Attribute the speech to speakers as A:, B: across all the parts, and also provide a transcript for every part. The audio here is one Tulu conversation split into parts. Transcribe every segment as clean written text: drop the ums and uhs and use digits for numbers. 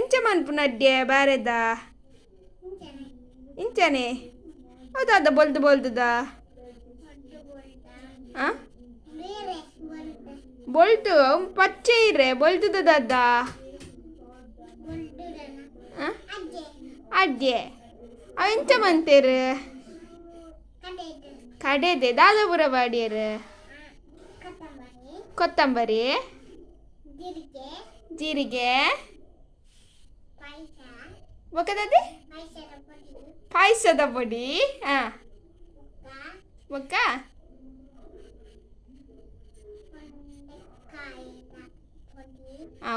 A: ಎಂಚ ಮನ್ಪುನ ಅಡ್ಡೆ ಬಾರೆದ? ಇಂಚನೆ. ಹೌದಾದ ಬೊಲ್ದು ಬೊಲ್ದುದ? ಆ ಬೊಲ್ದು ಪಚ್ಚೆ ಇರೆ ಬೊಲ್ದುದ ದಾದ? ಅಡ್ಡೆ ಅವು ಎಂಚ ಮಂತೇರು? ಕಡೆದೆ ದಾದ ಪೂರ ಪಾಡ್ಯೆರ್? ಕೊತ್ತಂಬರಿ, ಜೀರಿಗೆ, ಬೊಕ್ಕ ದಾದೆ? ಪಾಯಸದ ಪೊಡಿ. ಹಾ, ಬೊಕ್ಕ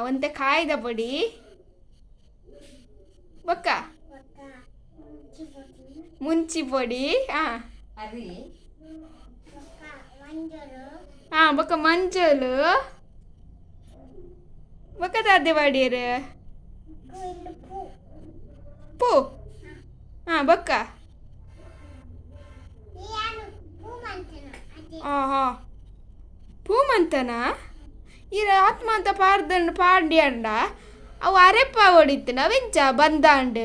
A: ಒಂತೆ ಕಾಯ್ದ ಪೊಡಿ, ಬೊಕ್ಕ ಮುಂಚಿ ಪೊಡಿ. ಹಾ ಹಾ, ಬೊಕ್ಕ ಮಂಜೋಲು, ಬೊಕ್ಕ ದಾದೆ ಪಾಡ್ಯೆರ್? ಪೂ. ಹಾ, ಬೊಕ್ಕ ಆಹಾ ಪೂ ಮಂತನ. ಈರ್ ಆತ್ಮ ಅಂತ ಪಾಡ್ದಂಡ ಪಾಡ್ಯಾಂಡ ಅವು ಅರೆಪ್ಪ ಹೊಡಿತ್ಂಡ ಅವೆಂಚ ಬಂದಾಂಡ್?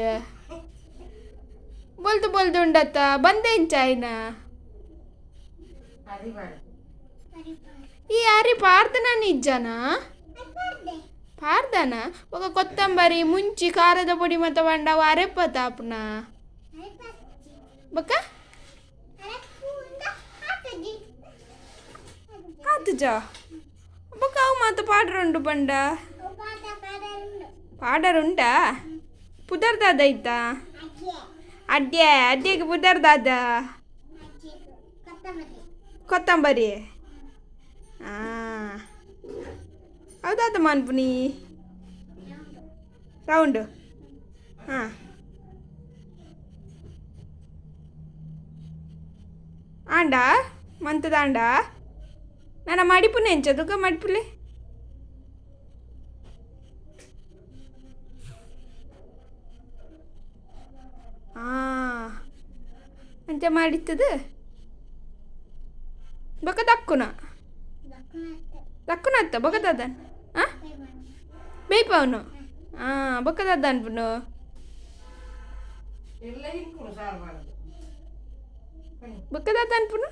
A: ಬೊಲ್ದು ಬೊಲ್ದು ಉಂಡತ್ತ, ಬಂದ ಎಂಚ ಆಯ್ನ? ಈ ಅರಿ ಪಾಡ್ದನ ನಿಜ್ಜನ? ಪಾಡ್ದನ. ಬೊಕ ಕೊತ್ತಂಬರಿ, ಮುಂಚಿ, ಖಾರದ ಪೊಡಿ ಮಾತ ಪಂಡ ಅವು ಅರೆಪ್ಪ ತಾಪುನ? ಬೊಕ್ಕ ಆತುಜ. ಬೊಕ್ಕ ಅವು ಮಾತ ಪಾಡ್ರುಂಡು ಪಂಡ ಪಾಡರುಂಡಾ? ಪುದರ್ ದಾದ ಐತ? ಅಡ್ಡೆ. ಅಡ್ಡೆಗೆ ಪುದರ್ ದಾದ? ಕೊತ್ತಂಬರಿ. ಹೌದಾದ ಮನ್ಪುನಿ ರೌಂಡ್. ಹಾಂ, ಆಂಡ ಮಂತದ ಆಂಡ ನನ್ನ ಮಡಿಪುನ ಎಂಚ ತುಕ ಮಡಿಪುಲೆ? ಆ ಅಂಚ ಮಾಡಿತ್ತದ. ಬೊಕ ದಕ್ಕುನ ದಕ್ಕುನ ಅತ್ತ. ಬೊಕ ದಾದ? ಆ ಬೇಯ್ಪಾವನು. ಹಾಂ, ಬೊಕ ದಾದ ಅನ್ಪುನು? ಬೊಕ ದಾದ ಅನ್ಪುನು?